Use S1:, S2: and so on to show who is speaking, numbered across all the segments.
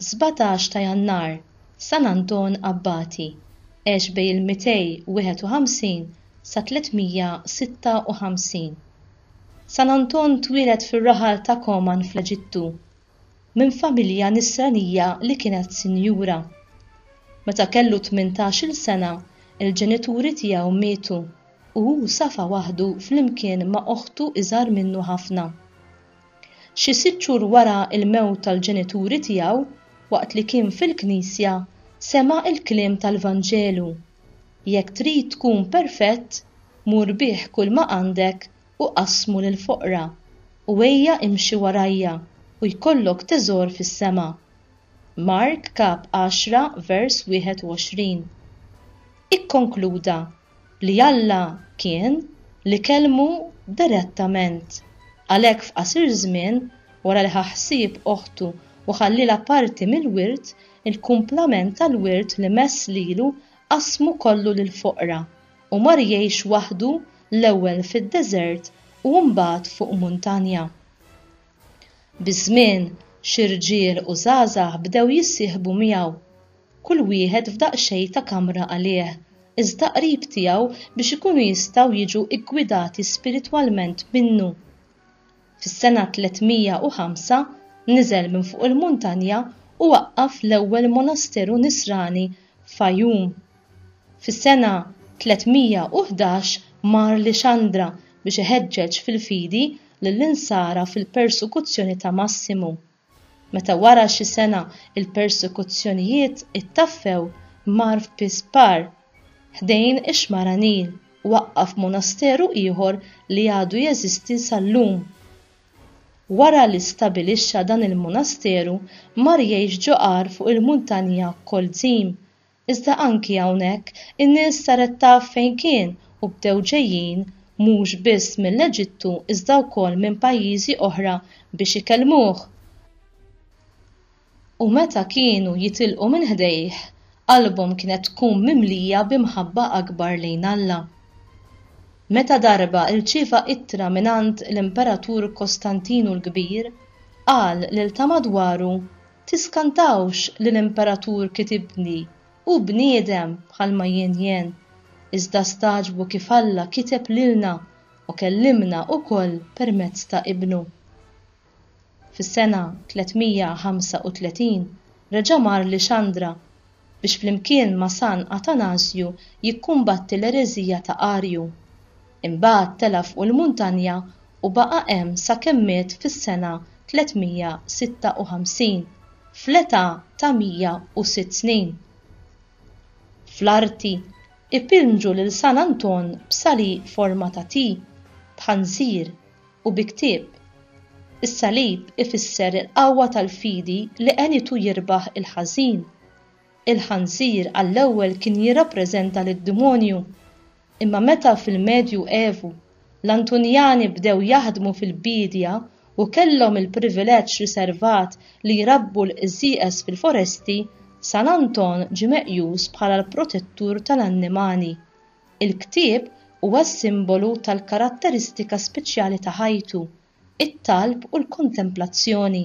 S1: 17 ta' Jannar, San Anton Abbati, għex bejn il-251 sa 356. San Anton twieled fir-raħal ta' Koman fl-Eġittu, minn familja Nisranija li kienet sinjura. Meta kellu tmintax-il sena, il-ġenituri tiegħu mietu u hu safa waħdu flimkien ma' oħtu iżgħar minnu ħafna. Xi sitt xhur wara l-mewt tal-ġenituri tiegħu, waqt li kien fil-knisja, sema' l-kliem tal-Vanġelu, Jekk trid tkun perfett, mur bigħ kulma għandek u qassmu lill-foqra, u ejja imxi warajja u jkollok teżor fis-sema. Mark kap 10 vers 21. Ikkonkluda li Alla kien li kellmu direttament. Għalhekk f'qasir żmien, wara li ħa ħsieb oħtu u ħallielha parti mill-wirt, il-kumplament tal-wirt li mess lilu qassmu kollu lill-foqra u mar jgħix waħdu l-ewwel fid-deżert u mbagħad fuq muntanja. Biż-żmien, xi rġiel u żgħażagħ bdew jissieħbu miegħu, kull wieħed f'daqsxejn ta' kamra għalih, iżda qrib tiegħu biex ikunu jistgħu jiġu ggwidati spiritwalment minnu. Fis-sena 305 niżel minn fuq il-muntanja u waqqaf l-ewwel monasteru Nisrani f'Fayum. Fis-sena 311 mar Lixandra biex iħeġġeġ fil-fidi lill-Insara fil-persekuzzjoni ta' Massimu. Meta wara xi sena l-persekuzzjonijiet ittaffew mar f'Pispar, ħdejn ix-xmara Nil, u waqqaf monasteru ieħor li għadu jeżisti sal-lum. Wara li stabilixxa dan il-monasteru mar jgħix ġo għar fuq il-muntanja Kolzim Iżda anki hawnhekk in-nies saret taf fejn kien u bdew ġejjin mhux biss mill-Eġittu iżda wkoll minn pajjiżi oħra biex ikellmuh. U meta kienu jitilqu minn ħdejh, qalbhom kienet tkun mimlija bi mħabba akbar lejn Alla. Meta darba rċieva ittra mingħand l-Imperatur Kostantinu l-Kbir, qal lil ta' madwaru Tiskantawx li l-Imperatur kitibni, hu bniedem bħalma jien jien, iżda stagħġbu kif Alla kiteb lilna u kellimna ukoll permezz ta' Ibnu. Fis-sena 335 reġa' mar Lixandra biex flimkien ma' San Atanasju jikkumbatti l-ereżija ta' Arju. Imbagħad tela' fuq il-muntanja u baqa' hemm sakemm miet fis-sena 356, fl-età ta' 106 snin. Fl-arti, ipinġu lil San Anton b'salib forma ta' T, b'ħanżir u bi ktieb. Is-salib ifisser il-qawwa tal-fidi li għenitu jirbaħ il-ħażin. Il-ħanżir għall-ewwel kien jirrappreżenta lid-dimonju. Imma meta fil-Medju Evu, l-Antunjani bdew jaħdmu fil-biedja u kellhom il-privileġġ riservat li jrabbu l-qżieqeż fil-foresti, San Anton ġie meqjus bħala l-protettur tal-annimali. Il-ktieb huwa s-simbolu tal-karatteristika speċjali ta' ħajtu, it-talb u l-kontemplazzjoni.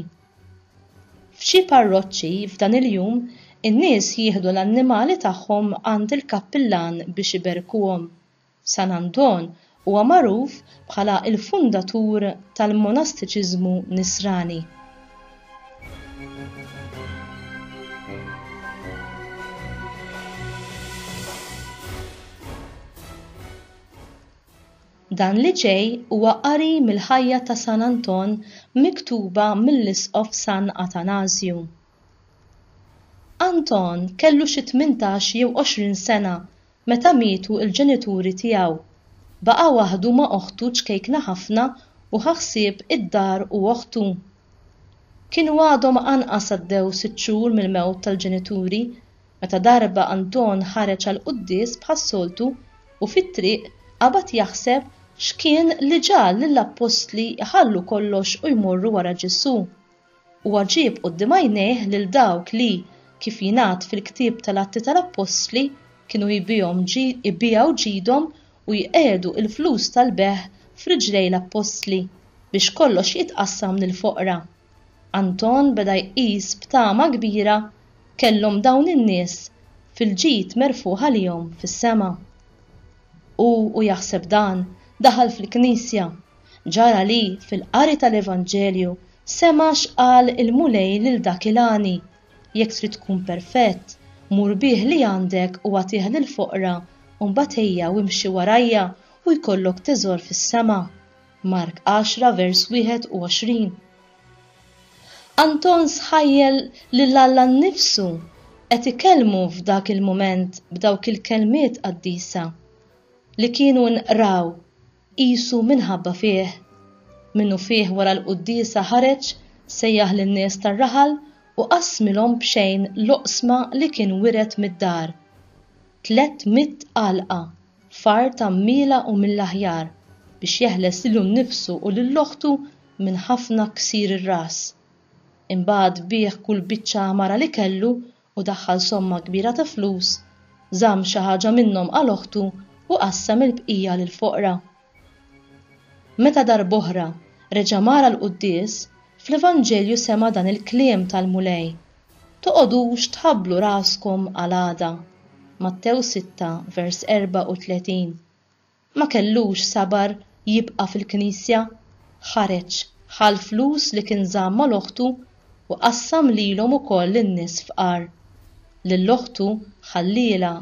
S1: F'xi parroċċi f'dan il-jum in-nies jieħdu l-annimali tagħhom għand il-kappillan biex iberkuhom. San Anton huwa magħruf bħala l-fundatur tal-monastiċiżmu Nisrani. Dan li ġej huwa qari mill-ħajja ta' San Anton miktuba mill-Isqof San Atanasju. Anton kellu xi 18 jew 20 sena meta mietu l-ġenituri tiegħu. Baqa' waħdu ma' oħtu ċkejkna ħafna u ħa ħsieb id-dar u oħtu. Kienu għadhom anqas għaddew sitt xhur mill-mewt tal-ġenituri Meta darba Anton ħareġ għall-quddies bħas-soltu u fit-triq qabad jaħseb x'kien li ġagħal lill-appostli jħallu kollox u jmorru wara Ġesù. Huwa ġieb quddiem għajnejh lil dawk li, kif jingħad fil-ktieb tal-Atti tal-Appostli, kienu jbigħu ġidhom u jqiegħdu l-flus tal-bejgħ f'riġlejn l-appostli biex kollox jitqassam lill-foqra. Anton beda jqis b'tama kbira kellhom dawn in-nies fil-ġid merfugħ għalihom fis-sema. Hu u jaħseb dan, daħal fil-knisja. Ġara li, fil-qari tal-Evanġelju, sema' x'qal il-Mulej lil dak il-għani, Jekk trid tkun perfett, mur bigħ li għandek u agħtih lill-foqra u mbagħad ejja u imxi warajja u jkollok teżor fis-sema. Mark 10 vers 21. Anton sħajjel lil Alla nnifsu qed ikellmu f'dak il-mument b'dawk il-kelmiet qaddisa li kienu nqraw qisu minħabba fih. Minnufih wara l-quddiesa ħareġ, sejjaħ lin-nies tar-raħal u qassmilhom b'xejn l-oqsma li kien wiret mid-dar. 300 għalqa f'art għammiela u mill-aħjar biex jeħles lilu nnifsu u lil oħtu minn ħafna ksir ir-ras. Imbagħad biegħ kull biċċa għamara li kellu u daħħal somma kbira ta' flus, żamm xi ħaġa minnhom għal oħtu u qassam il-bqija lill-foqra. Meta darb'oħra reġa' mar għall-quddies, fl-Evanġelju sema' dan il-kliem tal-Mulej, Toqogħdux tħabblu raskom għal għada. Mattew 6, vers 34. Ma kellux sabar jibqa' fil-knisja, ħareġ, ħa l-flus li kien żamm mal oħtu u qassam lilhom ukoll lin-nies fqar. Lil oħtu ħallielha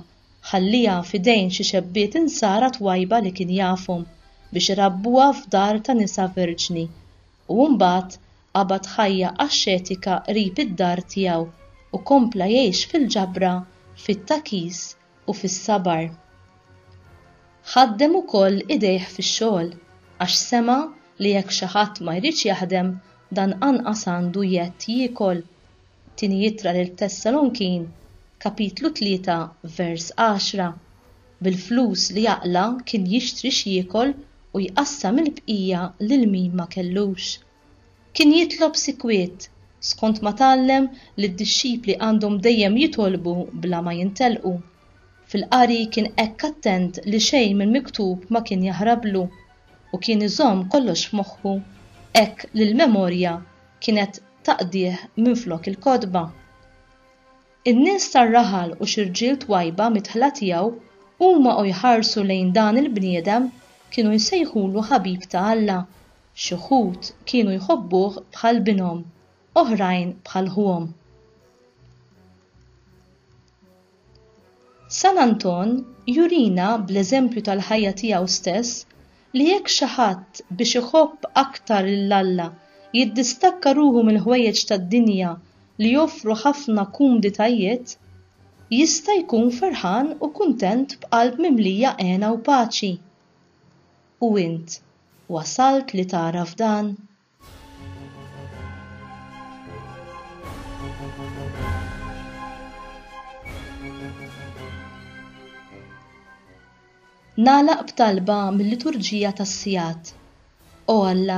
S1: ħalliha f'idejn xi xebbiet insara twajba li kien jafhom biex irabbuha f'dar ta' nisa verġni u mbagħad qabad ħajja axxetika qrib id-dar tiegħu u kompla jgħix fil-ġabra, fit-tagħkis u fis-sabar. Ħaddem ukoll idejh fix-xogħol, għax sema' li jekk xi ħadd ma jridx jaħdem dan anqas għandu jedd jiekol. Tieni Ittra lil Tessalonkin, kapitlu 3, vers 10. Bil-flus li jaqla' kien jixtri x'jiekol u jqassam il-bqija lil min ma kellux. Kien jitlob sikwit, skont ma tgħallem li d-dixxipli għandhom dejjem jitolbu bla ma jintelqu. Fil-qari kien hekk attent li xejn mill-miktub ma kien jaħrablu, u kien iżomm kollox f'moħħu hekk li l-memorja kienet taqdih minflok il-kotba. In-nies tar-raħal u xi rġiel twajba midħla tiegħu, huma u jħarsu lejn dan il-bniedem, kienu jsejħulu ħabib ta' Alla. Xi wħud kienu jħobbuh bħal binhom, oħrajn bħal ħuhom. San Anton jurina bl-eżempju tal-ħajja tiegħu stess li jekk xi ħadd biex iħobb aktar lil Alla jiddistakka ruħu mill-ħwejjeġ tad-dinja li joffru ħafna kumditajiet, jista' jkun ferħan u kuntent b'qalb mimlija hena u paċi. U int, wasalt li tagħraf dan? Nagħlaq b'talba mil-Liturġija tas-Sigħat. O Alla,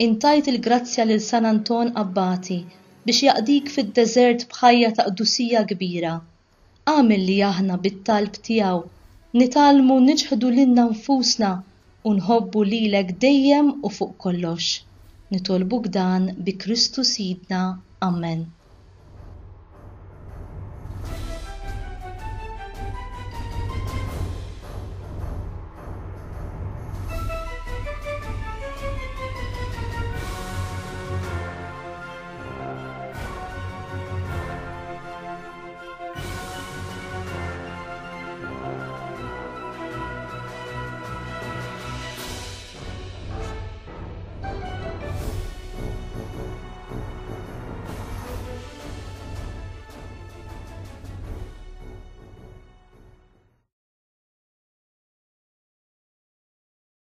S1: int tajt il-grazzja lil San Anton Abbati biex jaqdik fid-deżert b'ħajja ta' qdusija kbira. Agħmel li aħna bit-talb tiegħu nitgħallmu niċħdu lilna nfusna u nħobbu lilek dejjem u fuq kollox. Nitolbuk dan bi Kristu Sidna. Ammen.